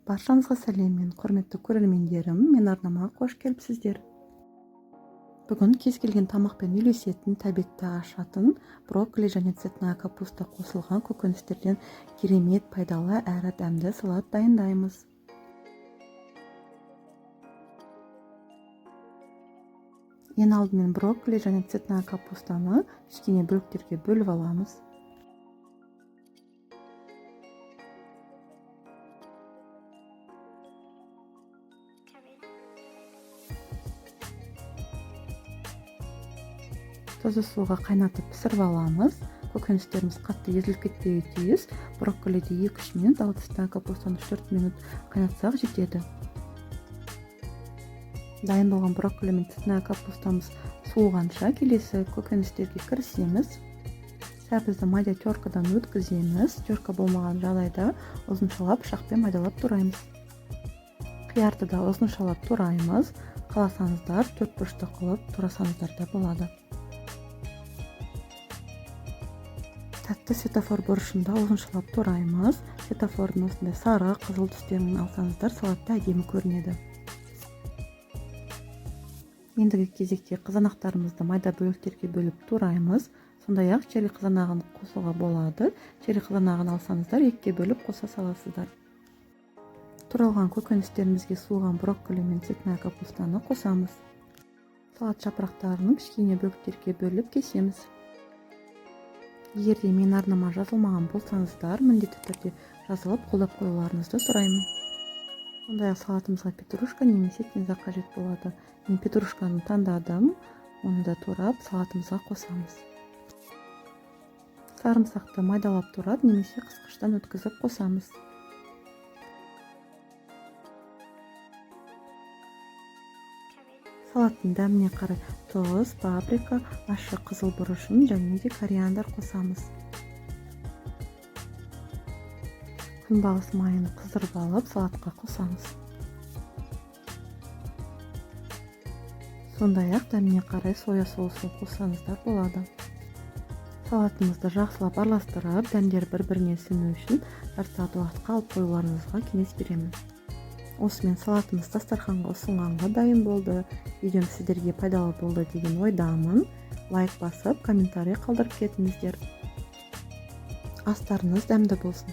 Баршаңызға сәлем, мен құрметті көрермендерім, мен арнама қош келіпсіздер. Бүгін кез келген тамақпен үйлесетін, тәбетті ашатын брокколи және цветная капуста қосылған көкөністерден керемет пайдалы әрі дәмді салат дайындаймыз. Ең алдымен брокколи және цветная капустаны кішкене бөліктерге бөліп аламыз. Тұзды суға қайнатып пісіріп аламыз. Көкөністеріміз қатты езіліп кетпеуі тиіс. Брокколиді 2-3 минут, ал цветная капустаны 3-4 минут қайнатсақ жетеді. Дайын болған брокколи мен цветная капустамыз суығанша келесі көкөністерге кірісеміз. Сәбізді майда теркадан өткіземіз. Терка болмаған жағдайда ұзыншалап пышақпен майдалап тураймыз. Қиярды да ұзыншалап тураймыз. Қаласаңыздар төрт бұрышты қылып турасаңыздар да болады. Тәтті светофор бұрышында ұзыншалап тураймыз. Светофордың осындай сары, қызыл түстерін алсаңыздар салатта әдемі көрінеді. Ендігі кезекте қызанақтарымызды майда бөліктерге бөліп тураймыз. Сондай-ақ черри қызанағын қосуға болады. Черри қызанағын алсаңыздар екіге бөліп қоса саласыздар. Туралған көкөністерімізге суыған брокколи мен цветная капустаны қосамыз. Салат жапырақтарын кішкене бөліктерге бөліп кесеміз. Егер де менің арнама жазылмаған болсаңыздар, міндетті түрде жазылып қолдап қоюларыңызды сұраймын. Сондай-ақ салатымызға петрушка немесе кинза қажет болады. Мен петрушканы таңдадым, оны да турап салатымызға қосамыз. Сарымсақты майдалап турап немесе қысқыштан өткізіп қосамыз. Салаттың дәміне қарай тұз, паприка, ащы қызыл бұрышын және де кориандр қосамыз. Күнбағыс майын қыздырып алып салатқа қосамыз. Сондай-ақ дәміне қарай соя соусын қоссаңыздар болады. Салатымызды жақсылап араластырып, дәмдер бір-біріне сіңу үшін жарты сағат уақытқа алып қоюларыңызға кеңес беремін. Осымен салатымыз дастарханға ұсынғанға дайын болды. Видеом сіздерге пайдалы болды деген ойдамын. Лайк басып, комментарий қалдырып кетіңіздер. Астарыңыз дәмді болсын.